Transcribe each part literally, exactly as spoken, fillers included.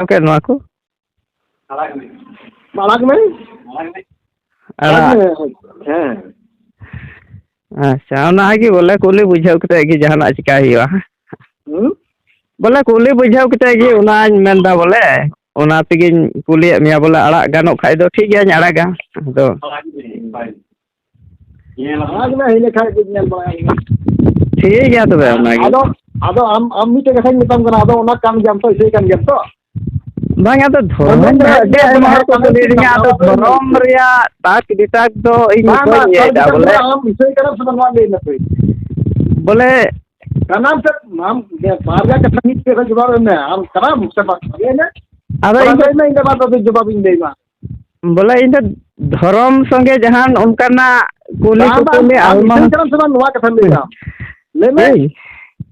ᱠᱮᱫ ᱱᱚᱣᱟ ᱠᱚ? ᱟᱲᱟᱜᱽ ᱢᱮ᱾ ᱟᱲᱟᱜᱽ ᱟᱲᱟᱜᱽ᱾ ᱢᱮ᱾ ᱦᱮᱸ᱾ ᱟᱪᱪᱷᱟ, ᱚᱱᱟᱜᱮ ᱵᱚᱞᱮ ᱠᱩᱞᱤ ᱵᱩᱡᱷᱟᱹᱣ ᱠᱟᱛᱮ ᱜᱮ ᱡᱟᱦᱟᱱᱟᱜ ᱪᱤᱠᱟᱭ ᱦᱩᱭᱩᱜᱼᱟ᱾ ᱦᱩᱸ? ᱵᱚᱞᱮ ᱠᱩᱞᱤ ᱵᱩᱡᱷᱟᱹᱣ ᱠᱟᱛᱮ ᱜᱮ ᱚᱱᱟᱧ ᱢᱮᱱᱫᱟ ᱵᱚᱞᱮ, ᱚᱱᱟ ᱛᱮᱜᱮᱧ ᱠᱩᱞᱤᱭᱮᱫ ᱢᱮᱭᱟ ᱵᱚᱞᱮ, ᱟᱲᱟᱜ ᱜᱟᱱᱚᱜ ᱠᱷᱟᱡ ᱫᱚ ᱴᱷᱤᱠ ᱜᱮᱭᱟᱧ ᱟᱲᱟᱜᱟ᱾ ᱟᱫᱚ ᱟᱲᱟᱜᱽ ᱢᱮ, ᱤᱱᱟᱹ ᱠᱷᱟᱡ ᱜᱮ ᱧᱮᱞ ᱵᱟᱲᱟᱭᱟ᱾ ᱴᱷᱤᱠ ᱜᱮᱭᱟ ᱛᱚᱵᱮ, ᱚᱱᱟᱜᱮ᱾ ᱟᱫᱚ, ᱟᱫᱚ ᱟᱢ, ᱟᱢ ᱢᱤᱫᱴᱮᱡ ᱠᱟᱛᱷᱟᱧ ᱢᱮᱛᱟᱢ ᱠᱟᱱᱟ, ᱟᱫᱚ ᱚᱱᱟ ᱠᱟᱱ ᱜᱮᱭᱟᱢ ᱛᱚ, ᱤᱥᱟᱹᱭ ᱠᱟᱱ ᱜᱮᱭᱟᱢ ᱛᱚ? ᱵᱟᱝ, ᱟᱫᱚ ᱫᱷᱚᱨᱚᱢ ᱢᱮᱱᱫᱟᱹᱧ, ᱨᱮᱭᱟᱜ ᱜᱮ ᱟᱭᱢᱟ ᱦᱚᱲ ᱠᱚ ᱠᱟᱱᱟ, ᱠᱩᱞᱤᱭᱮᱫᱤᱧᱟ, ᱟᱫᱚ ᱠᱟᱱᱟ, ᱫᱷᱚᱨᱚᱢ ᱨᱮᱭᱟᱜ ᱛᱟᱠ ᱵᱤᱛᱟᱠ ᱫᱚ ᱤᱧ ᱵᱟᱝ, ᱚᱠᱚᱭᱧ ᱵᱟᱝ, ᱤᱭᱟᱹᱭᱮᱫᱟ ᱵᱚᱞᱮ? ᱟᱢ ᱤᱥᱟᱹᱭ ᱠᱟᱱᱟᱢ ᱥᱮ ᱵᱟᱝ, ᱱᱚᱣᱟ ᱞᱟᱹᱭ ᱢᱮ ᱛᱚ᱾ ᱵᱚᱞᱮ ᱠᱟᱱᱟᱢ ᱥᱮ ᱵᱟᱝ? ᱵᱟᱨᱭᱟ ᱠᱟᱛᱷᱟ ᱢᱤᱫ ᱛᱮ ᱡᱚᱵᱟᱵ ᱮᱢ ᱢᱮ, ᱟᱢ ᱠᱟᱱᱟᱢ ᱥᱮ ᱵᱟᱝ? ᱞᱟᱹᱭ ᱢᱮ᱾ ᱟᱫᱚ ᱛᱷᱚᱲᱟ ᱤᱧ ᱫᱚ ᱞᱟᱹᱭ ᱢᱮ, ᱤᱧ ᱫᱚ ᱵᱟᱨ ᱫᱚ ᱡᱚᱵᱟᱵ ᱤᱧ ᱞᱟᱹᱭ ᱢᱟ᱾ ᱵᱚᱞᱮ ᱤᱧ ᱫᱚ ᱫᱷᱚᱨᱚᱢ ᱥᱚᱸᱜᱮ ᱡᱟᱦᱟᱱ ᱚᱱᱠᱟᱱᱟᱜ ᱠᱩᱞᱤ ᱵᱟᱝ, ᱵᱟᱝ, ᱠᱩᱯᱩᱞᱤ ᱟᱢ ᱟᱭᱢᱟ ᱤᱥᱟᱹᱭ ᱠᱟᱱᱟᱢ ᱥᱮ ᱵᱟᱝ, ᱱᱚᱣᱟ ᱠᱟᱛᱷᱟ ᱞᱟᱹᱭ ᱢᱮ ᱟᱢ᱾ ᱞᱟᱹᱭ ᱢᱮ᱾ ᱤᱧ?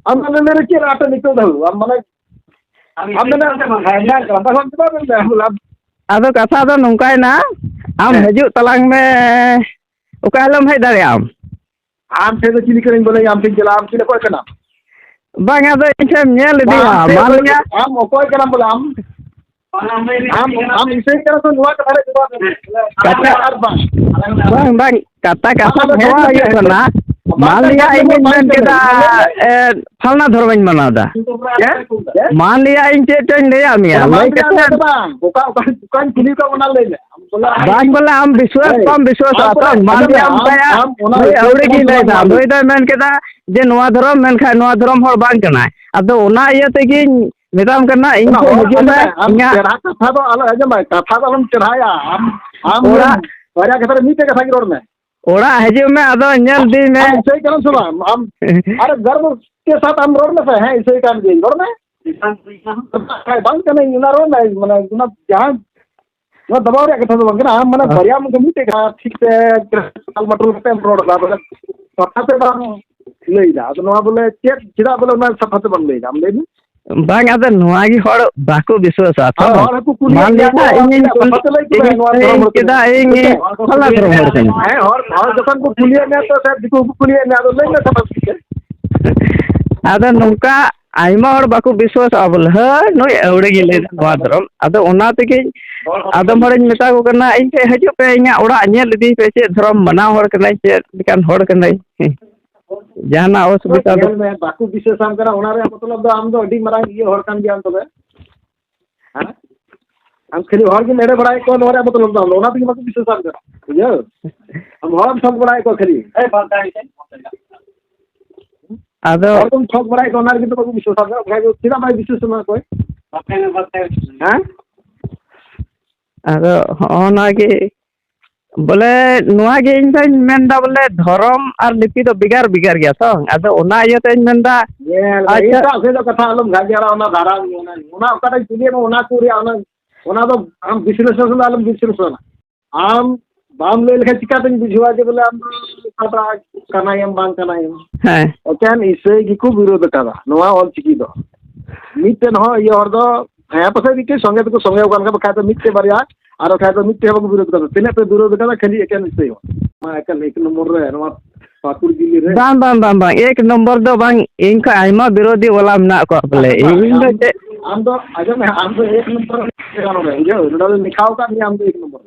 ᱟᱢ ᱫᱚ ᱞᱟᱹᱭ ᱢᱮ, ᱪᱮᱫ ᱟᱴᱮ ᱱᱤᱛᱚᱜ ᱫᱷᱟᱹᱵᱤᱡ? ᱟᱢ ᱢᱟᱱᱮ, ᱟᱢ ᱢᱮᱱᱟ, ᱦᱮᱸ, ᱦᱮᱸ, ᱠᱟᱛᱷᱟ ᱵᱟᱝ ᱪᱮᱫᱟᱜ ᱵᱮᱱ ᱞᱟᱹᱭᱟ? ᱟᱫᱚ ᱠᱟᱛᱷᱟ ᱫᱚ ᱱᱚᱝᱠᱟᱭᱮᱱᱟ, ᱟᱢ ᱦᱮᱸ᱾ ᱦᱤᱡᱩᱜ ᱛᱟᱞᱟᱝ ᱢᱮ, ᱚᱠᱟ ᱦᱤᱞᱳᱜ ᱮᱢ ᱦᱮᱡ ᱫᱟᱲᱮᱭᱟᱜᱼᱟ ᱟᱢ? ᱟᱢ ᱴᱷᱮᱱ ᱫᱚ ᱪᱤᱞᱤ ᱠᱟᱹᱱᱟᱹᱧ ᱵᱚᱞᱮ, ᱟᱢ ᱴᱷᱮᱱ ᱪᱟᱞᱟᱜ, ᱟᱢ ᱪᱮᱫ ᱚᱠᱚᱭ ᱠᱟᱱᱟᱢ? ᱵᱟᱝ, ᱟᱫᱚ ᱤᱧ ᱴᱷᱮᱱ ᱧᱮᱞ ᱤᱫᱤ ᱢᱟ, ᱟᱢ ᱢᱟ ᱴᱷᱮᱱ ᱞᱟᱹᱭᱟ᱾ ᱟᱢ ᱚᱠᱚᱭ ᱠᱟᱱᱟᱢ ᱵᱚᱞᱮ ᱟᱢ? ᱟᱢ, ᱟᱢ ᱤᱥᱟᱹᱭ ᱠᱟᱱᱟ ᱛᱚ, ᱱᱚᱣᱟ ᱠᱟᱛᱷᱟ ᱨᱮ ᱡᱚᱵᱟᱵ ᱮᱢ᱾ ᱠᱟᱛᱷᱟ, ᱟᱨ ᱵᱟᱝ᱾ ᱵᱟᱝ, ᱵᱟᱝ, ᱠᱟᱛᱷᱟ, ᱠᱟᱛᱷᱟ ᱟᱫᱚ ᱱᱚᱣᱟ ᱦᱮᱡ ᱦᱩᱭᱩᱜ ᱞᱮᱱ ᱠᱟᱱᱟ, ᱜᱮ᱾ ᱢᱟᱱ ᱵᱟᱝ, ᱞᱤᱭᱟ ᱵᱟᱝ, ᱤᱧᱤᱧ ᱵᱟᱝ, ᱢᱮᱱ ᱠᱮᱫᱟ, ᱵᱟᱝ, ᱮ, ᱯᱷᱟᱞᱱᱟ ᱫᱷᱚᱨᱚᱢᱤᱧ ᱢᱟᱱᱟᱣ ᱮᱫᱟ᱾ ᱪᱮᱫ? ᱪᱮᱫ? ᱢᱟᱱ ᱞᱤᱭᱟ ᱤᱧ ᱪᱮᱫ ᱪᱚᱧ ᱞᱟᱹᱭᱟᱫ ᱢᱮᱭᱟ, ᱵᱟᱝ, ᱞᱟᱹᱭ ᱵᱟᱝ, ᱠᱟᱛᱮ ᱵᱟᱝ, ᱚᱠᱟ, ᱚᱠᱟ, ᱚᱠᱟᱧ ᱠᱩᱞᱤ ᱠᱟᱜ ᱚᱱᱟ ᱞᱟᱹᱭ ᱢᱮ᱾ ᱟᱢ ᱵᱚᱞᱮ ᱵᱟᱝ ᱵᱚᱞᱮ ᱟᱢ ᱵᱤᱥᱣᱟᱥ ᱦᱮᱸ᱾ ᱵᱟᱢ ᱵᱤᱥᱣᱟᱥᱚᱜᱼᱟ ᱟᱢ ᱛᱚ, ᱵᱚᱞᱮ ᱢᱟᱱ ᱟᱸᱡᱚᱢ ᱞᱤᱭᱟ ᱢᱮ, ᱟᱢ, ᱚᱱᱠᱟᱭᱟ, ᱟᱢ ᱚᱱᱟ ᱱᱩᱭ ᱩᱥᱟᱹᱨᱟ ᱟᱹᱣᱲᱤ ᱜᱮᱧ ᱩᱥᱟᱹᱨᱟ ᱞᱟᱹᱭᱫᱟ, ᱵᱟᱝ ᱞᱟᱹᱭ ᱱᱩᱭ ᱫᱚᱭ ᱢᱮᱱ ᱠᱮᱫᱟ ᱡᱮ ᱱᱚᱣᱟ ᱫᱷᱚᱨᱚᱢ, ᱢᱮᱱᱠᱷᱟᱱ ᱱᱚᱣᱟ ᱫᱷᱚᱨᱚᱢ ᱦᱚᱲ ᱵᱟᱝ ᱠᱟᱱᱟᱭ᱾ ᱟᱫᱚ ᱚᱱᱟ ᱤᱭᱟᱹ ᱛᱮᱜᱮᱧ ᱢᱮᱛᱟᱢ ᱠᱟᱱᱟ, ᱤᱧ ᱚᱱᱟ ᱴᱷᱮᱱ ᱦᱚᱲ ᱦᱤᱡᱩᱜ ᱟᱸᱡᱚᱢ ᱢᱮ, ᱢᱮ, ᱟᱢ ᱤᱧᱟᱹᱜ ᱪᱮᱦᱨᱟ ᱠᱟᱛᱷᱟ ᱫᱚ ᱟᱞᱚ ᱟᱸᱡᱚᱢ ᱢᱮ, ᱠᱟᱛᱷᱟ ᱫᱚ ᱟᱞᱚᱢ ᱪᱮᱦᱨᱟᱭᱟ᱾ ᱟᱢ, ᱟᱢ ᱚᱲᱟᱜ ᱵᱟᱨᱭᱟ ᱠᱟᱛᱷᱟ ᱨᱮ ᱢᱤᱫᱴᱮᱡ ᱠᱟᱛᱷᱟ ᱜᱮ ᱨᱚᱲ ᱢᱮ᱾ ᱚᱲᱟᱜ ᱦᱤᱡᱩᱜ ᱢᱮ, ᱟᱫᱚ ᱧᱮᱞ ᱤᱫᱤ ᱢᱮ᱾ ᱟᱢ ᱤᱥᱟᱹᱭ ᱠᱟᱱᱟᱢ ᱥᱮ ᱵᱟᱝ? ᱟᱢ, ᱟᱨᱮ ᱜᱚᱨᱵᱚ ᱠᱮ ᱥᱟᱛ ᱟᱢ ᱨᱚᱲ ᱢᱮᱥᱮ, ᱦᱮᱸ, ᱤᱥᱟᱹᱭ ᱠᱟᱱ ᱜᱤᱭᱟᱹᱧ, ᱨᱚᱲ ᱢᱮ᱾ ᱵᱟᱝ ᱠᱟᱹᱱᱟᱹᱧ, ᱚᱱᱟ ᱨᱚᱲ ᱢᱮ, ᱢᱟᱱᱮ, ᱚᱱᱟ ᱡᱟᱦᱟᱸ, ᱱᱚᱣᱟ ᱫᱟᱵᱟᱣ ᱨᱮᱭᱟᱜ ᱠᱟᱛᱷᱟ ᱫᱚ ᱵᱟᱝ ᱠᱟᱱᱟ᱾ ᱟᱢ, ᱢᱟᱱᱮ, ᱦᱮᱸ᱾ ᱵᱟᱨᱭᱟ ᱢᱚᱫᱽᱫᱷᱮ ᱢᱤᱫᱴᱮᱡ ᱠᱟᱛᱷᱟ ᱴᱷᱤᱠ ᱛᱮ ᱴᱟᱞᱢᱟᱴᱳᱞ ᱠᱟᱛᱮ ᱮᱢ ᱨᱚᱲ ᱮᱫᱟ, ᱵᱚᱞᱮ, ᱠᱟᱛᱷᱟ ᱛᱮ ᱵᱟᱢ ᱞᱟᱹᱭ ᱮᱫᱟ᱾ ᱟᱫᱚ ᱱᱚᱣᱟ ᱵᱚᱞᱮ ᱪᱮᱫ, ᱪᱮᱫᱟᱜ ᱵᱚᱞᱮ ᱚᱱᱟ ᱥᱟᱯᱷᱟ ᱛᱮ ᱵᱟᱢ ᱞᱟᱹᱭ ᱮᱫᱟ? ᱟᱢ ᱞᱟᱹᱭ ᱢᱮ᱾ ᱵᱟᱝ, ᱟᱫᱚ ᱱᱚᱣᱟ ᱜᱮ ᱦᱚᱲ ᱵᱟᱠᱚ ᱵᱤᱥᱣᱟᱥᱟ ᱛᱚ᱾ ᱟᱨ ᱦᱚᱲ ᱦᱚᱸᱠᱚ ᱠᱩᱞᱤᱭᱮᱫ ᱢᱟᱱ ᱢᱮᱭᱟ, ᱞᱤᱭᱟ ᱚ, ᱤᱧᱤᱧ ᱪᱮᱫᱟᱜ ᱠᱩᱞ-, ᱥᱟᱯᱷᱟ ᱛᱮ ᱞᱟᱹᱭ ᱠᱮᱫᱟ? ᱤᱧ ᱱᱚᱣᱟ ᱫᱷᱚᱨᱚᱢ ᱨᱮᱫᱚ ᱠᱮᱫᱟ, ᱤᱧ ᱦᱮᱸ ᱥᱮ? ᱦᱚᱲ ᱠᱚ ᱥᱟᱞᱟ ᱠᱩᱞᱤᱭᱮᱫ ᱫᱷᱚᱨᱚᱢ ᱢᱮᱭᱟ᱾ ᱦᱚᱲ ᱠᱟᱱᱟ᱾ ᱦᱮᱸ, ᱦᱚᱲ, ᱦᱚᱲ ᱡᱚᱠᱷᱚᱱ ᱠᱚ ᱠᱩᱞᱤᱭᱮᱫ ᱢᱮᱭᱟ, ᱛᱚ ᱥᱮ ᱫᱤᱠᱩ ᱠᱚ ᱠᱩᱞᱤᱭᱮᱫ ᱢᱮᱭᱟ, ᱟᱫᱚ ᱞᱟᱹᱭ ᱢᱮ ᱥᱟᱯᱷᱟ ᱥᱟᱹᱯᱷᱤ ᱛᱮ᱾ ᱟᱫᱚ ᱱᱚᱝᱠᱟ ᱟᱭᱢᱟ ᱦᱚᱲ ᱵᱟᱠᱚ ᱵᱤᱥᱣᱟᱥᱚᱜᱼᱟ ᱵᱚᱞᱮ, ᱦᱳᱭ, ᱱᱩᱭ ᱟᱹᱣᱲᱤ ᱜᱮ ᱞᱟᱹᱭᱫᱟ ᱱᱚᱣᱟ ᱫᱷᱚᱨᱚᱢ᱾ ᱟᱫᱚ ᱚᱱᱟ ᱛᱮᱜᱮ ᱟᱫᱚᱢ ᱦᱚᱲᱤᱧ ᱢᱮᱛᱟ ᱠᱚ ᱠᱟᱱᱟ, "ᱤᱧ ᱴᱷᱮᱱ ᱦᱤᱡᱩᱜ ᱯᱮ, ᱤᱧᱟᱹᱜ ᱚᱲᱟᱜ ᱧᱮᱞ ᱤᱫᱤᱭ ᱯᱮ, ᱪᱮᱫ ᱫᱷᱚᱨᱚᱢ ᱢᱟᱱᱟᱣ ᱦᱚᱲ ᱠᱟᱱᱟᱭ, ᱪᱮᱫ ᱞᱮᱠᱟᱱ ᱦᱚᱲ ᱠᱟᱱᱟᱭ, ᱡᱟᱦᱟᱱᱟᱜ ᱚᱥᱩᱵᱤᱫᱷᱟ ᱫᱚ?" ᱧᱮᱞ ᱢᱮ, ᱵᱟᱠᱚ ᱵᱤᱥᱣᱟᱥᱟᱢ ᱠᱟᱱᱟ, ᱚᱱᱟ ᱨᱮᱭᱟᱜ ᱢᱚᱛᱞᱚᱵ ᱫᱚ ᱟᱢ ᱫᱚ ᱟᱹᱰᱤ ᱢᱟᱨᱟᱝ ᱤᱭᱟᱹ ᱦᱚᱲ ᱠᱟᱱ ᱜᱮᱭᱟᱢ ᱛᱚᱵᱮ᱾ ᱦᱮᱸ? ᱟᱢ ᱠᱷᱟᱹᱞᱤ ᱦᱚᱲ ᱜᱮᱢ ᱮᱲᱮ ᱵᱟᱲᱟᱭᱮᱫ ᱠᱚᱣᱟ, ᱱᱚᱣᱟ ᱨᱮᱭᱟᱜ ᱢᱚᱛᱞᱚᱵ ᱫᱚ ᱟᱢ ᱫᱚ ᱚᱱᱟ ᱛᱮᱜᱮ ᱵᱟᱠᱚ ᱵᱤᱥᱣᱟᱥᱟᱢ ᱠᱟᱱᱟ, ᱵᱩᱡᱷᱟᱹᱣ? ᱟᱢ ᱦᱚᱲᱮᱢ ᱴᱷᱚᱠ ᱵᱟᱲᱟᱭᱮᱫ ᱠᱚᱣᱟ ᱠᱷᱟᱹᱞᱤ᱾ ᱟᱫᱚ ᱦᱚᱲ ᱠᱚᱢ ᱴᱷᱚᱠ ᱵᱟᱲᱟᱭᱮᱫ ᱠᱚᱣᱟ, ᱚᱱᱟ ᱨᱮᱜᱮ ᱛᱚ ᱵᱟᱠᱚ ᱵᱤᱥᱣᱟᱥᱟᱢ ᱠᱟᱱᱟ, ᱵᱟᱠᱷᱟᱡ ᱫᱚ ᱪᱮᱫᱟᱜ ᱵᱟᱭ ᱵᱤᱥᱣᱟᱥ ᱟᱢᱟ ᱚᱠᱚᱭ? ᱦᱮᱸ? ᱟᱫᱚ ᱦᱚᱸᱜᱼᱚ ᱱᱚᱣᱟ ᱜᱮ ᱵᱚᱞᱮ, ᱱᱚᱣᱟ ᱜᱮ ᱤᱧ ᱫᱚᱧ ᱢᱮᱱᱫᱟ ᱵᱚᱞᱮ, ᱫᱷᱚᱨᱚᱢ ᱟᱨ ᱞᱤᱯᱤ ᱫᱚ ᱵᱷᱮᱜᱟᱨ ᱵᱷᱮᱜᱟᱨ ᱜᱮᱭᱟ ᱛᱚ᱾ ᱟᱫᱚ ᱚᱱᱟ ᱤᱭᱟᱹᱛᱮᱧ ᱢᱮᱱᱫᱟ, ᱧᱮᱞ ᱢᱮ, ᱟᱪᱪᱷᱟ᱾ ᱮᱴᱟᱜ ᱥᱮᱫ ᱫᱚ ᱠᱟᱛᱷᱟ ᱟᱞᱚᱢ ᱜᱟᱡᱟᱲᱟ, ᱚᱱᱟ ᱫᱷᱟᱨᱟ, ᱚᱱᱟ, ᱚᱱᱟ ᱚᱠᱟᱴᱟᱜ ᱠᱩᱞᱤᱭᱮᱫ ᱢᱮ, ᱚᱱᱟ ᱠᱚ ᱨᱮᱭᱟᱜ ᱚᱱᱟ, ᱚᱱᱟ ᱫᱚ ᱟᱢ ᱵᱤᱥᱞᱮᱥᱚᱱ ᱫᱚ ᱟᱞᱚᱢ ᱵᱤᱥᱞᱮᱥᱚᱱᱟ᱾ ᱟᱢ ᱵᱟᱢ ᱞᱟᱹᱭ ᱞᱮᱠᱷᱟᱱ ᱪᱤᱠᱟᱹᱛᱮᱧ ᱵᱩᱡᱷᱟᱹᱣᱟ ᱡᱮ ᱵᱚᱞᱮ ᱟᱢ ᱫᱚ ᱚᱠᱟᱴᱟᱜ ᱠᱟᱱᱟᱭᱮᱢ ᱵᱟᱝ ᱠᱟᱱᱟᱭᱮᱢ? ᱦᱮᱸ᱾ ᱮᱠᱮᱱ ᱤᱥᱟᱹᱭ ᱜᱮᱠᱚ ᱵᱤᱨᱳᱫ ᱟᱠᱟᱫᱟ ᱱᱚᱣᱟ ᱚᱞ ᱪᱤᱠᱤ ᱫᱚ᱾ ᱢᱤᱫᱴᱮᱱ ᱦᱚᱸ ᱤᱭᱟᱹ ᱦᱚᱲ ᱫᱚ, ᱦᱮᱸ, ᱯᱟᱥᱮᱡ ᱢᱤᱫᱴᱮᱱ ᱥᱚᱸᱜᱮ ᱛᱮᱠᱚ ᱥᱚᱸᱜᱮ ᱟᱠᱟᱱ ᱠᱷᱟᱱ, ᱵᱟᱠᱷᱟᱡ ᱫᱚ ᱢᱤᱫᱴᱮᱱ ᱵᱟᱨᱭᱟ, ᱟᱨ ᱵᱟᱠᱷᱟᱡ ᱫᱚ ᱢᱤᱫᱴᱮᱱ ᱦᱚᱸ ᱵᱟᱠᱚ ᱵᱤᱨᱳᱫ ᱟᱠᱟᱫᱟ᱾ ᱛᱤᱱᱟᱹᱜ ᱯᱮ ᱵᱤᱨᱳᱫ ᱟᱠᱟᱫᱟ? ᱠᱷᱟᱹᱞᱤ ᱮᱠᱮᱱ ᱤᱥᱟᱹᱭ ᱦᱚᱲ᱾ ᱱᱚᱣᱟ ᱮᱠᱮᱱ ᱮᱠ ᱱᱚᱢᱵᱚᱨ ᱨᱮ, ᱱᱚᱣᱟ ᱯᱟᱹᱠᱩᱲ ᱡᱤᱞᱤ ᱨᱮ᱾ ᱵᱟᱝ, ᱵᱟᱝ, ᱵᱟᱝ, ᱵᱟᱝ, ᱮᱠ ᱱᱚᱢᱵᱚᱨ ᱫᱚ ᱵᱟᱝ, ᱤᱧ ᱠᱷᱚᱱ ᱟᱭᱢᱟ ᱵᱤᱨᱳᱫᱷᱤ ᱵᱟᱞᱟ ᱢᱮᱱᱟᱜ ᱠᱚᱣᱟ ᱵᱚᱞᱮ᱾ ᱤᱧ ᱫᱚ ᱟᱢ, ᱪᱮᱫ ᱟᱢ ᱫᱚ, ᱟᱸᱡᱚᱢ ᱢᱮ, ᱟᱢ ᱫᱚ ᱮᱠ ᱱᱚᱢᱵᱚᱨ ᱨᱮ ᱵᱩᱡᱷᱟᱹᱣ, ᱱᱚᱰᱮ ᱫᱚ ᱞᱮᱠᱷᱟᱣ ᱟᱠᱟᱫ ᱢᱮᱭᱟ ᱟᱢ ᱫᱚ ᱮᱠ ᱱᱚᱢᱵᱚᱨ᱾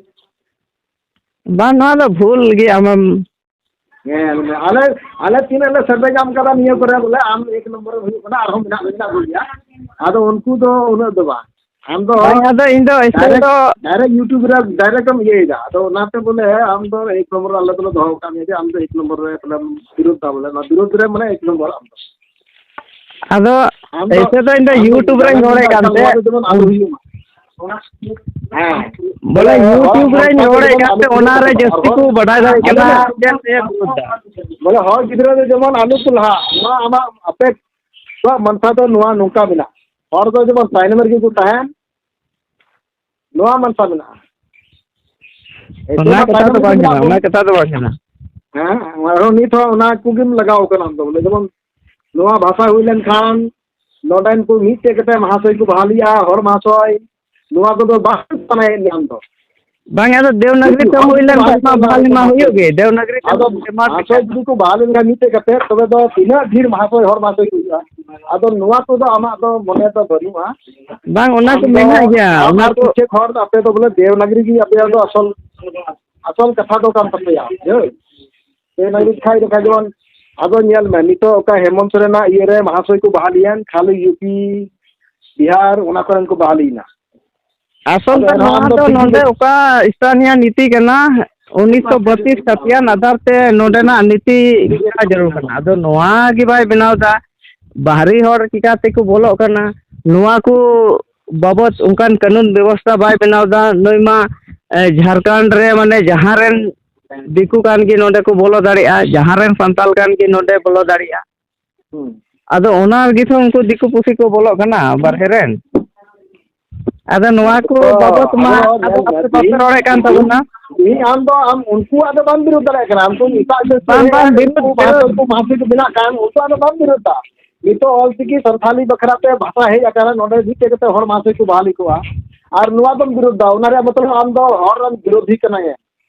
ᱵᱟᱝ, ᱱᱚᱣᱟ ᱫᱚ ᱵᱷᱩᱞ ᱜᱮ ᱟᱢᱮᱢ ᱧᱮᱞ ᱢᱮ, ᱟᱞᱮ, ᱟᱞᱮ ᱛᱤᱱᱟᱹᱜ ᱞᱮ ᱥᱮᱨᱮᱧ ᱟᱢ ᱠᱟᱫᱟ ᱱᱤᱭᱟᱹ ᱠᱚᱨᱮ, ᱵᱚᱞᱮ ᱟᱢ ᱮᱠ ᱱᱚᱢᱵᱚᱨ ᱮᱢ ᱦᱩᱭᱩᱜ ᱠᱟᱱᱟ, ᱟᱨᱦᱚᱸ ᱢᱮᱱᱟᱜ ᱞᱮ, ᱢᱮᱱᱟᱜ ᱠᱚᱜᱮᱭᱟ᱾ ᱟᱫᱚ ᱩᱱᱠᱩ ᱫᱚ ᱩᱱᱟᱹᱜ ᱫᱚ ᱵᱟᱝ, ᱟᱢ ᱫᱚ ᱵᱟᱝ, ᱟᱫᱚ ᱤᱧ ᱫᱚ ᱮᱭᱥᱮ direct, ᱫᱚ direct YouTube ᱨᱮ direct ᱮᱢ ᱤᱭᱟᱹᱭᱮᱫᱟ᱾ ᱟᱫᱚ ᱚᱱᱟᱛᱮ ᱵᱚᱞᱮ ᱟᱢ ᱫᱚ ᱮᱠ ᱱᱚᱢᱵᱚᱨ ᱨᱮ ᱟᱞᱮ ᱫᱚᱞᱮ ᱫᱚᱦᱚ ᱠᱟᱜ ᱢᱮᱭᱟ, ᱡᱮ ᱟᱢ ᱫᱚ ᱮᱠ ᱱᱚᱢᱵᱚᱨ ᱨᱮ ᱵᱚᱞᱮᱢ ᱵᱤᱨᱳᱫ ᱫᱟ, ᱵᱚᱞᱮ ᱱᱚᱣᱟ ᱵᱤᱨᱳᱫ ᱨᱮ ᱢᱟᱱᱮ ᱮᱠ ᱱᱚᱢᱵᱚᱨ ᱟᱢ ᱫᱚ᱾ ᱟᱫᱚ ᱟᱢ ᱫᱚ, ᱮᱭᱥᱮ ᱫᱚ ᱤᱧ ᱫᱚ ᱟᱢ ᱫᱚ YouTube ᱨᱮᱧ ᱡᱟᱭᱜᱟ ᱨᱚᱲᱮᱫ ᱠᱟᱱ ᱱᱚᱣᱟ ᱛᱮ᱾ ᱫᱚ ᱡᱮᱢᱚᱱ ᱟᱞᱚ ᱦᱩᱭᱩᱜ ᱢᱟ᱾ ᱦᱮᱸ᱾ ᱵᱚᱞᱮ ᱵᱚᱞᱮ ᱦᱚᱲ YouTube ᱨᱮᱧ ᱥᱟᱱᱛᱟᱲ ᱫᱚ ᱨᱚᱲᱮᱫ ᱡᱮᱢᱚᱱ ᱠᱟᱱ ᱟᱞᱚ ᱛᱮ, ᱠᱚ ᱚᱱᱟ ᱨᱮ ᱵᱤᱨᱳᱫ ᱡᱟᱹᱥᱛᱤ ᱟᱠᱚ᱾ ᱠᱚ ᱵᱟᱰᱟᱭ ᱫᱟᱲᱮᱭᱟᱜ ᱟᱸᱡᱚᱢ ᱠᱟᱱᱟ, ᱢᱮ᱾ ᱪᱮᱫ ᱮ ᱵᱤᱨᱳᱫ ᱫᱟ? ᱵᱚᱞᱮ ᱦᱚᱲ ᱜᱤᱫᱽᱨᱟᱹ ᱫᱚ ᱡᱮᱢᱚᱱ ᱟᱞᱚ ᱠᱚ ᱞᱟᱦᱟᱜ, ᱱᱚᱣᱟ ᱟᱢᱟᱜ ᱟᱯᱮ ᱠᱚᱣᱟᱜ ᱢᱟᱱᱛᱷᱟ ᱫᱚ ᱱᱚᱣᱟ ᱱᱚᱝᱠᱟ ᱢᱮᱱᱟᱜᱼᱟ, ᱦᱚᱲ ᱫᱚ ᱡᱮᱢᱚᱱ ᱛᱟᱭᱱᱚᱢ ᱨᱮᱜᱮ ᱠᱚ ᱛᱟᱦᱮᱱ, ᱱᱚᱣᱟ ᱢᱟᱱᱛᱷᱟ ᱢᱮᱱᱟᱜᱼᱟ᱾ ᱮᱭᱥᱮ ᱚᱱᱟ ᱢᱟ ᱠᱟᱛᱷᱟ ᱛᱟᱭᱱᱚᱢ ᱫᱚ ᱨᱮᱜᱮ ᱵᱟᱝ ᱢᱮᱱᱟᱜ ᱠᱟᱱᱟ, ᱵᱚᱱ᱾ ᱚᱱᱟ ᱠᱟᱛᱷᱟ ᱫᱚ ᱵᱟᱝ ᱠᱟᱱᱟ᱾ ᱦᱮᱸ, ᱟᱨᱦᱚᱸ ᱱᱤᱛ ᱦᱚᱸ ᱚᱱᱟ ᱠᱚᱜᱮᱢ ᱞᱟᱜᱟᱣ ᱠᱟᱱᱟ ᱟᱢ ᱫᱚ, ᱵᱚᱞᱮ ᱡᱮᱢᱚᱱ ᱱᱚᱣᱟ ᱵᱷᱟᱥᱟ ᱦᱩᱭ ᱞᱮᱱᱠᱷᱟᱱ ᱱᱚᱰᱮᱱ ᱠᱚ ᱢᱤᱫᱴᱮᱡ ᱠᱟᱛᱮ ᱢᱟᱦᱟᱥᱚᱭ ᱠᱚ ᱵᱟᱦᱟᱞᱤᱜᱼᱟ, ᱦᱚᱲ ᱢᱟᱦᱟᱥᱚᱭ, ᱱᱚᱣᱟ ᱠᱚᱫᱚ ᱵᱟᱝ ᱥᱟᱱᱟᱭᱮᱫ ᱢᱮᱭᱟ ᱟᱢ ᱫᱚ᱾ ᱵᱟᱝ, ᱟᱫᱚ ᱫᱮᱣᱱᱟᱜᱽᱨᱤ ᱛᱮ ᱦᱩᱭ ᱞᱮᱱᱠᱷᱟᱱ ᱢᱟ ᱵᱷᱟᱞᱤ ᱢᱟ ᱦᱩᱭᱩᱜ ᱜᱮ, ᱫᱮᱣᱱᱟᱜᱽᱨᱤ ᱛᱮ ᱟᱫᱚ ᱢᱟᱦᱟᱥᱚᱭ ᱡᱩᱫᱤ ᱠᱚ ᱵᱟᱦᱟᱞ ᱞᱮᱱᱠᱷᱟᱱ ᱢᱤᱫᱴᱮᱡ ᱠᱟᱛᱮ, ᱛᱚᱵᱮ ᱫᱚ ᱛᱤᱱᱟᱹᱜ ᱰᱷᱮᱨ ᱢᱟᱦᱟᱥᱚᱭ, ᱦᱚᱲ ᱢᱟᱦᱟᱥᱚᱭ ᱠᱚ ᱦᱩᱭᱩᱜᱼᱟ᱾ ᱟᱫᱚ ᱱᱚᱣᱟ ᱠᱚᱫᱚ ᱟᱢᱟᱜ ᱫᱚ ᱢᱚᱱᱮ ᱫᱚ ᱵᱟᱹᱱᱩᱜᱼᱟ᱾ ᱵᱟᱝ, ᱚᱱᱟ ᱠᱚ ᱟᱢ ᱫᱚ ᱢᱮᱱᱟᱜ ᱜᱮᱭᱟ, ᱟᱢ ᱚᱱᱟ ᱟᱨ ᱠᱚ ᱯᱤᱪᱷᱮ ᱦᱚᱲ ᱫᱚ ᱟᱯᱮ ᱫᱚ ᱵᱚᱞᱮ ᱫᱮᱣᱱᱟᱜᱽᱨᱤ ᱜᱮ ᱟᱯᱮᱭᱟᱜ ᱫᱚ ᱟᱥᱚᱞ, ᱟᱥᱚᱞ ᱠᱟᱛᱷᱟ ᱫᱚ ᱠᱟᱱ ᱛᱟᱯᱮᱭᱟ, ᱵᱩᱡᱷᱟᱹᱣ? ᱫᱮᱣᱱᱟᱜᱽᱨᱤ ᱠᱷᱟᱡ ᱫᱚ ᱠᱷᱟᱡ ᱡᱮᱢᱚᱱ, ᱟᱫᱚ ᱧᱮᱞ ᱢᱮ, ᱱᱤᱛᱚᱜ ᱚᱠᱟ ᱦᱮᱢᱚᱱᱛ ᱥᱚᱨᱮᱱᱟᱜ ᱤᱭᱟᱹ ᱨᱮ ᱢᱟᱦᱟᱥᱚᱭ ᱠᱚ ᱵᱟᱦᱟᱞᱤᱭᱮᱱ, ᱠᱷᱟᱹᱞᱤ ᱭᱩ ᱯᱤ, ᱵᱤᱦᱟᱨ, ᱚᱱᱟ ᱠᱚᱨᱮᱱ ᱠᱚ ᱵᱟᱦᱟᱞᱤᱭᱮᱱᱟ᱾ ᱟᱥᱚᱞ ᱟᱫᱚ ᱫᱚ ᱮᱱᱦᱚᱸ ᱱᱚᱣᱟ ᱟᱢ ᱫᱚ ᱫᱚ ᱥᱤᱠᱷᱱᱟᱹᱛ ᱱᱚᱰᱮ ᱚᱠᱟ ᱥᱛᱷᱟᱱᱤᱭᱟ ᱱᱤᱛᱤ ᱠᱟᱱᱟ, ᱩᱱᱤᱥᱥᱚ ᱵᱟᱛᱤᱥ ᱠᱷᱟᱛᱤᱭᱟᱱ ᱟᱫᱷᱟᱨ ᱛᱮ ᱱᱚᱰᱮᱱᱟᱜ ᱱᱤᱛᱤ ᱵᱮᱱᱟᱣ ᱡᱟᱹᱨᱩᱲ ᱠᱟᱱᱟ᱾ ᱟᱫᱚ ᱱᱚᱣᱟ ᱜᱮ ᱵᱟᱭ ᱵᱮᱱᱟᱣ ᱮᱫᱟ, ᱵᱟᱦᱨᱤ ᱦᱚᱲ ᱪᱤᱠᱟ ᱛᱮᱠᱚ ᱵᱚᱞᱚᱜ ᱠᱟᱱᱟ, ᱱᱚᱣᱟ ᱠᱚ ᱵᱟᱵᱚᱛ ᱚᱱᱠᱟᱱ ᱠᱟᱹᱱᱩᱱ ᱵᱮᱵᱚᱥᱛᱷᱟ ᱵᱟᱭ ᱵᱮᱱᱟᱣ ᱮᱫᱟ᱾ ᱱᱩᱭ ᱢᱟ, ᱮ, ᱡᱷᱟᱲᱠᱷᱚᱸᱰ ᱨᱮ ᱢᱟᱱᱮ ᱡᱟᱦᱟᱸ ᱨᱮᱱ ᱫᱤᱠᱩ ᱠᱟᱱ ᱜᱮ ᱱᱚᱰᱮ ᱠᱚ ᱵᱚᱞᱚ ᱫᱟᱲᱮᱭᱟᱜᱼᱟ, ᱡᱟᱦᱟᱸ ᱨᱮᱱ ᱥᱟᱱᱛᱟᱞ ᱠᱟᱱ ᱜᱮ ᱱᱚᱰᱮ ᱵᱚᱞᱚ ᱫᱟᱲᱮᱭᱟᱜᱼᱟ᱾ ᱦᱩᱸ᱾ ᱟᱫᱚ ᱚᱱᱟ ᱜᱮᱛᱚ ᱩᱱᱠᱩ ᱫᱤᱠᱩ ᱯᱩᱥᱤ ᱠᱚ ᱵᱚᱞᱚᱜ ᱠᱟᱱᱟ ᱵᱟᱨᱦᱮ ᱨᱮᱱ᱾ ᱟᱫᱚ ᱱᱚᱣᱟ ᱠᱚ ᱡᱚᱛᱚ, ᱵᱟᱵᱚᱛ ᱢᱟ ᱟᱫᱚ ᱟᱵᱚ ᱧᱮᱞ ᱢᱮ, ᱟᱯᱮ ᱵᱟᱯᱮ ᱛᱮᱦᱤᱧ, ᱨᱚᱲᱮᱫ ᱠᱟᱱ ᱛᱮᱦᱤᱧ, ᱛᱟᱵᱚᱱᱟ᱾ ᱛᱮᱦᱤᱧ ᱟᱢ ᱫᱚ, ᱟᱢ ᱩᱱᱠᱩᱣᱟᱜ ᱫᱚ ᱵᱟᱢ ᱵᱤᱨᱳᱫ ᱫᱟᱲᱮᱭᱟᱜ ᱠᱟᱱᱟ᱾ ᱟᱢ ᱫᱚ ᱮᱴᱟᱜ ᱡᱟᱹᱛ ᱵᱟᱝ, ᱵᱟᱝ, ᱨᱮᱱ ᱵᱤᱨᱳᱫ, ᱩᱱᱠᱩ ᱵᱤᱨᱳᱫ᱾ ᱢᱟᱦᱟᱥᱚᱭ ᱠᱚ ᱢᱟᱦᱟᱥᱚᱭ ᱠᱚ ᱵᱮᱱᱟᱜ ᱠᱟᱱ, ᱩᱱᱠᱩᱣᱟᱜ ᱫᱚ ᱵᱟᱢ ᱵᱤᱨᱳᱫᱟ᱾ ᱱᱤᱛᱚᱜ ᱚᱞᱪᱤᱠᱤ ᱥᱟᱱᱛᱷᱟᱞᱤ ᱵᱟᱠᱷᱨᱟ ᱛᱮ ᱵᱷᱟᱥᱟ ᱦᱮᱡ ᱟᱠᱟᱱᱟ, ᱱᱚᱰᱮ ᱢᱤᱫᱴᱮᱡ ᱠᱟᱛᱮ ᱦᱚᱲ ᱢᱟᱦᱟᱥᱚᱭ ᱠᱚ ᱵᱟᱦᱟᱞᱤ ᱠᱚᱣᱟ᱾ ᱟᱨ ᱱᱚᱣᱟ ᱫᱚᱢ ᱵᱤᱨᱳᱫ ᱫᱟ, ᱚᱱᱟ ᱨᱮᱭᱟᱜ ᱢᱚᱛᱞᱚᱵ ᱟᱢ ᱫᱚ ᱦᱚᱲ ᱨᱮᱱ ᱵᱤᱨᱳᱫᱷᱤ ᱠᱟᱱᱟᱭᱮ᱾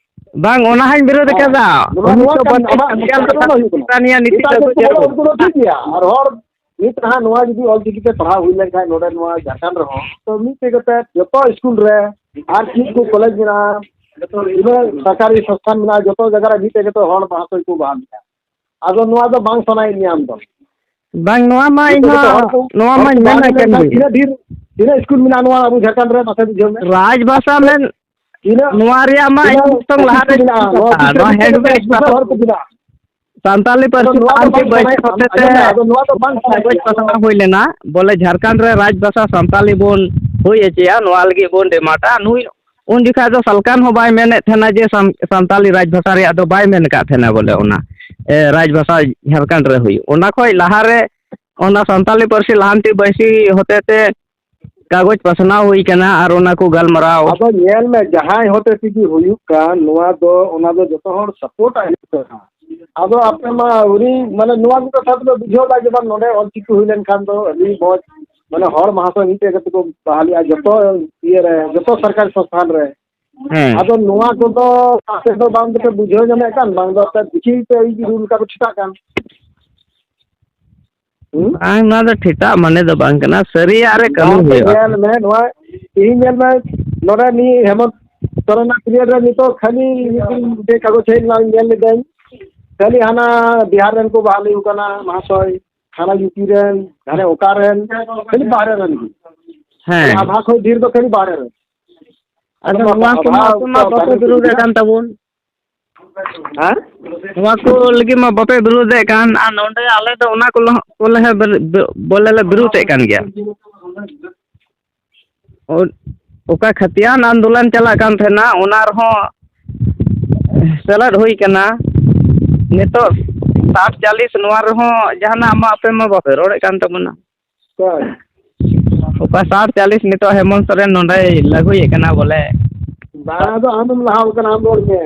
ᱵᱟᱝ, ᱚᱱᱟ ᱦᱚᱸᱧ ᱵᱤᱨᱳᱫ ᱦᱮᱸ᱾ ᱟᱠᱟᱫᱟ᱾ ᱱᱚᱣᱟ, ᱱᱚᱣᱟ ᱩᱱᱤᱥᱥᱚ ᱠᱟᱱ, ᱵᱟᱛᱤᱥ ᱟᱢᱟᱜ ᱥᱟᱞ ᱵᱤᱨᱳᱫᱷᱤ ᱫᱚ ᱨᱮᱱᱟᱜ ᱵᱟᱝ ᱦᱩᱭᱩᱜ ᱠᱟᱱᱟ᱾ ᱥᱟᱱᱛᱟᱞᱤ ᱱᱤᱛᱤ ᱮᱴᱟᱜ ᱫᱚ ᱡᱟᱹᱛ ᱠᱚ ᱵᱚᱞᱚ, ᱡᱟᱹᱨᱩᱲ᱾ ᱩᱱᱠᱩ ᱫᱚ ᱴᱷᱤᱠ ᱜᱮᱭᱟ᱾ ᱟᱨ ᱦᱚᱲ ᱱᱤᱛ ᱱᱟᱦᱟᱜ ᱱᱚᱣᱟ ᱡᱩᱫᱤ ᱚᱞᱪᱤᱠᱤ ᱛᱮ ᱯᱟᱲᱦᱟᱣ ᱦᱩᱭ ᱞᱮᱱᱠᱷᱟᱱ ᱱᱚᱰᱮ ᱱᱚᱣᱟ ᱡᱷᱟᱲᱠᱷᱚᱸᱰ ᱨᱮᱦᱚᱸ, ᱛᱚ ᱢᱤᱫᱴᱮᱡ ᱠᱟᱛᱮ ᱡᱚᱛᱚ ᱥᱠᱩᱞ ᱨᱮ ᱟᱨ ᱪᱮᱫ ᱠᱚ ᱠᱚᱞᱮᱡᱽ ᱢᱮᱱᱟᱜᱼᱟ, ᱛᱤᱱᱟᱹᱜ ᱥᱚᱨᱠᱟᱨᱤ ᱥᱚᱝᱥᱛᱷᱟᱱ ᱢᱮᱱᱟᱜᱼᱟ, ᱡᱚᱛᱚ ᱡᱟᱭᱜᱟ ᱨᱮ ᱢᱤᱫᱴᱮᱡ ᱠᱟᱛᱮ ᱦᱚᱲ ᱢᱟᱦᱟᱥᱚᱭ ᱠᱚ ᱵᱟᱦᱟᱞ ᱢᱮᱭᱟ᱾ ᱟᱫᱚ ᱱᱚᱣᱟ ᱫᱚ ᱵᱟᱝ ᱥᱟᱱᱟᱭᱮᱫ ᱢᱮᱭᱟ ᱟᱢ ᱫᱚ? ᱵᱟᱝ, ᱱᱚᱣᱟ ᱢᱟ ᱢᱤᱫᱴᱮᱡ ᱤᱧ ᱠᱟᱛᱮ ᱦᱚᱸ, ᱦᱚᱲ ᱠᱚ, ᱱᱚᱣᱟ ᱦᱚᱲ ᱢᱟᱧ ᱠᱚ ᱵᱟᱦᱟᱞ ᱢᱮᱱᱮᱫ ᱠᱟᱱ ᱞᱮᱱᱠᱷᱟᱱ ᱜᱮ᱾ ᱛᱤᱱᱟᱹᱜ ᱰᱷᱮᱨ, ᱛᱤᱱᱟᱹᱜ ᱥᱠᱩᱞ ᱢᱮᱱᱟᱜᱼᱟ ᱱᱚᱣᱟ ᱟᱵᱚ ᱡᱷᱟᱲᱠᱷᱚᱸᱰ ᱨᱮ? ᱢᱟᱥᱮ ᱵᱩᱡᱷᱟᱹᱣ ᱢᱮ᱾ ᱨᱟᱡᱽ ᱵᱷᱟᱥᱟ ᱢᱮᱱ, ᱛᱤᱱᱟᱹᱜ, ᱱᱚᱣᱟ ᱨᱮᱭᱟᱜ ᱢᱟ ᱛᱤᱱᱟᱹᱜ ᱤᱧ ᱱᱤᱛᱚᱝ ᱞᱟᱦᱟ ᱨᱮ ᱢᱮᱱᱟᱜᱼᱟ? ᱱᱚᱣᱟ ᱠᱟᱛᱷᱟ, ᱵᱤᱥᱚᱭ ᱱᱚᱣᱟ ᱛᱮ ᱦᱮᱱᱰᱢᱮᱰ ᱵᱤᱥᱚᱭ ᱵᱷᱟᱥᱟ᱾ ᱦᱚᱲ ᱠᱚ ᱵᱮᱱᱟᱜᱼᱟ᱾ ᱥᱟᱱᱛᱟᱞᱤ ᱟᱫᱚ ᱯᱟᱹᱨᱥᱤ ᱱᱚᱣᱟ ᱫᱚ ᱞᱟᱦᱟᱱᱛᱤ ᱵᱟᱝ ᱵᱟᱹᱭᱥᱤ ᱥᱟᱱᱟᱭᱮᱫ, ᱦᱚᱛᱮ ᱛᱮ ᱟᱸᱡᱚᱢ ᱢᱮ, ᱟᱫᱚ ᱱᱚᱣᱟ ᱫᱚ ᱵᱟᱝ ᱥᱟᱱᱟᱭᱮᱫ ᱠᱟᱜᱚᱡᱽ ᱢᱮᱭᱟ᱾ ᱯᱟᱥᱱᱟᱣ ᱦᱩᱭ ᱞᱮᱱᱟ, ᱵᱚᱞᱮ ᱡᱷᱟᱲᱠᱷᱚᱸᱰ ᱨᱮ ᱨᱟᱡᱽ ᱵᱷᱟᱥᱟ ᱥᱟᱱᱛᱟᱞᱤ ᱵᱚᱱ ᱦᱩᱭ ᱦᱚᱪᱚᱭᱟ, ᱱᱚᱣᱟ ᱞᱟᱹᱜᱤᱫ ᱵᱚᱱ ᱰᱤᱢᱟᱱᱰᱟ᱾ ᱱᱩᱭ ᱩᱱ ᱡᱚᱠᱷᱟᱡ ᱫᱚ ᱥᱟᱞᱠᱷᱟᱱ ᱦᱚᱸ ᱵᱟᱭ ᱢᱮᱱᱮᱫ ᱛᱟᱦᱮᱱᱟ ᱡᱮ ᱥᱟᱱ-, ᱥᱟᱱᱛᱟᱞᱤ ᱨᱟᱡᱽ ᱵᱷᱟᱥᱟ ᱨᱮᱭᱟᱜ ᱫᱚ ᱵᱟᱭ ᱢᱮᱱ ᱟᱠᱟᱫ ᱛᱟᱦᱮᱱᱟ, ᱵᱚᱞᱮ ᱚᱱᱟ, ᱮ, ᱨᱟᱡᱽ ᱵᱷᱟᱥᱟ ᱡᱷᱟᱲᱠᱷᱚᱸᱰ ᱨᱮ ᱦᱩᱭᱩᱜ᱾ ᱚᱱᱟ ᱠᱷᱚᱡ ᱞᱟᱦᱟ ᱨᱮ ᱚᱱᱟ ᱥᱟᱱᱛᱟᱞᱤ ᱯᱟᱹᱨᱥᱤ ᱞᱟᱦᱟᱱᱛᱤ ᱵᱟᱹᱭᱥᱤ ᱦᱚᱛᱮ ᱛᱮ ᱠᱟᱜᱚᱡᱽ ᱯᱟᱥᱱᱟᱣ ᱦᱩᱭ ᱠᱟᱱᱟ ᱟᱨ ᱚᱱᱟ ᱠᱚ ᱜᱟᱞᱢᱟᱨᱟᱣ᱾ ᱟᱫᱚ ᱧᱮᱞ ᱢᱮ, ᱡᱟᱦᱟᱸᱭ ᱦᱚᱛᱮ ᱛᱮᱜᱮ ᱦᱩᱭᱩᱜ ᱠᱟᱱ, ᱱᱚᱣᱟ ᱫᱚ, ᱚᱱᱟ ᱫᱚ ᱡᱚᱛᱚ ᱦᱚᱲ ᱥᱟᱯᱳᱨᱴ ᱟᱜ ᱦᱩᱭᱩᱜ ᱠᱟᱱᱟ᱾ ᱟᱫᱚ ᱟᱯᱮ ᱢᱟ ᱟᱹᱣᱨᱤ, ᱢᱟᱱᱮ, ᱱᱚᱣᱟ ᱠᱚ ᱠᱟᱛᱷᱟ ᱫᱚᱯᱮ ᱵᱩᱡᱷᱟᱹᱣ ᱫᱟ ᱡᱮ ᱵᱟᱝ, ᱱᱚᱰᱮ ᱚᱞᱪᱤᱠᱤ ᱦᱩᱭ ᱞᱮᱱᱠᱷᱟᱱ ᱫᱚ ᱟᱹᱰᱤ ᱢᱚᱡᱽ, ᱢᱟᱱᱮ, ᱦᱚᱲ ᱢᱟᱦᱟᱥᱚᱭ ᱢᱤᱫᱴᱮᱡ ᱠᱟᱛᱮ ᱠᱚ ᱵᱟᱦᱟᱞᱤᱜᱼᱟ ᱡᱚᱛᱚ ᱤᱭᱟᱹ ᱨᱮ, ᱡᱚᱛᱚ ᱥᱚᱨᱠᱟᱨᱤ ᱥᱚᱝᱥᱛᱷᱟᱱ ᱨᱮ᱾ ᱦᱮᱸ᱾ ᱟᱫᱚ ᱱᱚᱣᱟ ᱠᱚᱫᱚ ᱟᱯᱮ ᱫᱚ ᱵᱟᱝ ᱫᱚᱯᱮ ᱵᱩᱡᱷᱟᱹᱣ ᱧᱟᱢᱮᱫ ᱠᱟᱱ, ᱵᱟᱝ ᱫᱚ ᱟᱯᱮ ᱵᱩᱡᱷᱟᱹᱣ ᱯᱮ ᱤᱧ ᱨᱩᱞ ᱞᱮᱠᱟ ᱠᱚ ᱪᱷᱩᱴᱟᱜ ᱠᱟᱱ᱾ ᱦᱩᱸ? ᱵᱟᱝ, ᱱᱚᱣᱟ ᱫᱚ ᱴᱷᱮᱴᱟᱜ ᱢᱟᱱᱮ ᱫᱚ ᱵᱟᱝ ᱠᱟᱱᱟ, ᱥᱟᱹᱨᱤᱭᱟᱜ ᱨᱮ ᱠᱟᱹᱢᱤ ᱵᱟᱝ ᱫᱚ ᱦᱩᱭᱩᱜᱼᱟ᱾ ᱧᱮᱞ ᱢᱮ, ᱱᱚᱣᱟ ᱤᱧ ᱧᱮᱞ ᱢᱮ, ᱱᱚᱰᱮ ᱱᱤᱭᱟᱹ ᱦᱮᱢᱚᱱᱛ ᱥᱚᱨᱮᱱᱟᱜ period ᱨᱮ ᱱᱤᱛᱚᱜ ᱠᱷᱟᱹᱞᱤ ᱢᱤᱫ ᱫᱤᱱ ᱢᱤᱫᱴᱮᱡ ᱠᱟᱜᱚᱡᱽ ᱦᱮᱡ ᱞᱮᱱᱟ, ᱧᱮᱞ ᱞᱤᱫᱟᱹᱧ, ᱠᱷᱟᱹᱞᱤ ᱦᱟᱱᱟ ᱵᱤᱦᱟᱨ ᱨᱮᱱ ᱠᱚ ᱵᱟᱦᱟᱞᱤ ᱠᱟᱱᱟ ᱢᱟᱦᱟᱥᱚᱭ, ᱦᱟᱱᱟ ᱭᱩ ᱯᱤ ᱨᱮᱱ, ᱦᱟᱱᱮ ᱚᱠᱟ ᱨᱮᱱ, ᱠᱷᱟᱹᱞᱤ ᱵᱟᱦᱨᱮ ᱨᱮᱱ ᱜᱮ᱾ ᱦᱮᱸ᱾ ᱟᱫᱷᱟ ᱠᱷᱚᱱ ᱰᱷᱮᱨ ᱫᱚ ᱠᱷᱟᱹᱞᱤ ᱵᱟᱦᱨᱮ ᱨᱮᱱ᱾ ᱟᱫᱚ ᱟᱫᱚ ᱱᱚᱣᱟ ᱠᱚᱢᱟ ᱵᱟᱵᱟ ᱟᱯᱮ ᱢᱟ ᱵᱟᱯᱮ ᱵᱟᱵᱟ ᱵᱤᱨᱩᱫᱷᱮᱫ ᱠᱟᱱ ᱛᱟᱵᱚᱱ᱾ ᱦᱮᱸ? ᱱᱚᱣᱟ ᱠᱚ ᱞᱟᱹᱜᱤᱫ ᱢᱟ ᱵᱟᱯᱮ ᱵᱤᱨᱩᱫᱷᱮᱫ ᱠᱟᱱ, ᱟᱨ ᱱᱚᱰᱮ ᱟᱞᱮ ᱫᱚ ᱚᱱᱟ ᱠᱚᱞᱮ ᱦᱚᱸ, ᱠᱚᱞᱮ ᱦᱚᱸ ᱵᱤᱨ-, ᱵᱤ-, ᱵᱚᱞᱮ ᱞᱮ ᱵᱤᱨᱩᱫᱷᱮᱫ ᱠᱟᱱ ᱜᱮᱭᱟ᱾ ᱚ-, ᱚᱠᱟ ᱠᱷᱟᱹᱛᱤᱭᱟᱱ ᱟᱱᱫᱳᱞᱚᱱ ᱪᱟᱞᱟᱜ ᱠᱟᱱ ᱛᱟᱦᱮᱱᱟ, ᱚᱱᱟ ᱨᱮᱦᱚᱸ ᱥᱮᱞᱮᱫ ᱦᱩᱭ ᱠᱟᱱᱟ᱾ ᱱᱤᱛᱚᱜ ᱥᱟᱴ ᱪᱟᱞᱤᱥ ᱱᱚᱣᱟ ᱨᱮᱦᱚᱸ ᱡᱟᱦᱟᱱᱟᱜ ᱢᱟ ᱟᱯᱮ ᱢᱟ ᱵᱟᱯᱮ ᱨᱚᱲᱮᱫ ᱠᱟᱱ ᱛᱟᱵᱚᱱᱟ᱾ ᱚᱠᱚᱭ? ᱚᱠᱟ ᱥᱟᱴ ᱪᱟᱞᱤᱥ ᱱᱤᱛᱚᱜ ᱦᱮᱢᱚᱱᱛ ᱥᱚᱨᱮᱱ ᱱᱚᱰᱮᱭ ᱞᱟᱹᱜᱩᱭᱮᱫ ᱠᱟᱱᱟ ᱵᱚᱞᱮ᱾ ᱵᱟᱝ, ᱟᱫᱚ ᱟᱢᱮᱢ ᱞᱟᱦᱟᱣ ᱠᱟᱱᱟ, ᱟᱢ ᱨᱚᱲ ᱢᱮ᱾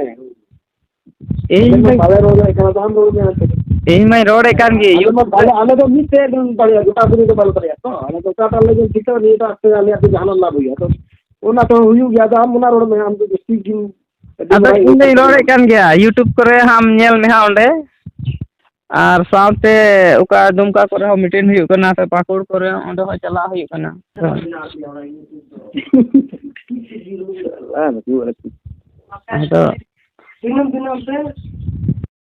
ᱤᱧ ᱟᱞᱮ ᱢᱟ ᱢᱟ-, ᱵᱟᱞᱮ ᱨᱚᱲ ᱫᱟᱲᱮᱭᱟᱜ ᱠᱟᱱᱟ, ᱟᱫᱚ ᱟᱢ ᱨᱚᱲ ᱢᱮ ᱟᱱᱛᱮ᱾ ᱤᱧ ᱢᱟᱧ ᱨᱚᱲᱮᱫ ᱠᱟᱱ ᱜᱮ, ᱟᱞᱮ ᱢᱟ YouTube ᱵᱟᱞᱮ, ᱟᱞᱮ ᱫᱚ ᱢᱤᱫ ᱥᱮᱫ ᱫᱚ ᱵᱟᱞᱮ, ᱜᱚᱴᱟ ᱯᱩᱨᱟᱹ ᱫᱚ ᱵᱟᱞᱮ ᱫᱟᱲᱮᱭᱟᱜᱼᱟ ᱛᱚ᱾ ᱟᱞᱮ ᱫᱚ ᱚᱠᱟᱴᱟᱜ ᱞᱮ ᱧᱮᱞ ᱴᱷᱤᱠᱟ, ᱱᱤᱭᱟᱹᱴᱟᱜ ᱛᱮ ᱟᱞᱮᱭᱟᱜ ᱫᱚ ᱡᱟᱦᱟᱱᱟᱜ ᱞᱟᱵᱷ ᱦᱩᱭᱩᱜᱼᱟ᱾ ᱟᱫᱚ ᱚᱱᱟ ᱛᱮᱦᱚᱸ ᱦᱩᱭᱩᱜ ᱜᱮᱭᱟ᱾ ᱟᱫᱚ ᱟᱢ ᱚᱱᱟ ᱨᱚᱲ ᱢᱮ, ᱟᱢ ᱫᱚ ᱡᱟᱹᱥᱛᱤ ᱜᱮᱢ ᱟᱹᱰᱤ ᱟᱫᱚ ᱵᱟᱲᱟᱭ ᱤᱧ ᱫᱚᱧ ᱜᱚᱴᱟ ᱨᱚᱲᱮᱫ ᱠᱟᱱ ᱜᱮᱭᱟ, YouTube ᱠᱚᱨᱮ ᱦᱟᱸᱜ ᱧᱮᱞ ᱢᱮ ᱦᱟᱸᱜ ᱚᱸᱰᱮ᱾ ᱟᱨ ᱥᱟᱶᱛᱮ ᱚᱠᱟ ᱫᱩᱢᱠᱟ ᱠᱚᱨᱮ ᱦᱚᱸ meeting ᱦᱩᱭᱩᱜ ᱠᱟᱱᱟ, ᱥᱮ ᱯᱟᱹᱠᱩᱲ ᱠᱚᱨᱮ, ᱚᱸᱰᱮ ᱦᱚᱸ ᱪᱟᱞᱟᱜ ᱦᱩᱭᱩᱜ ᱠᱟᱱᱟ᱾ ᱟᱫᱚ ᱫᱤᱱᱟᱹᱢ ᱫᱤᱱᱟᱹᱢ ᱛᱮ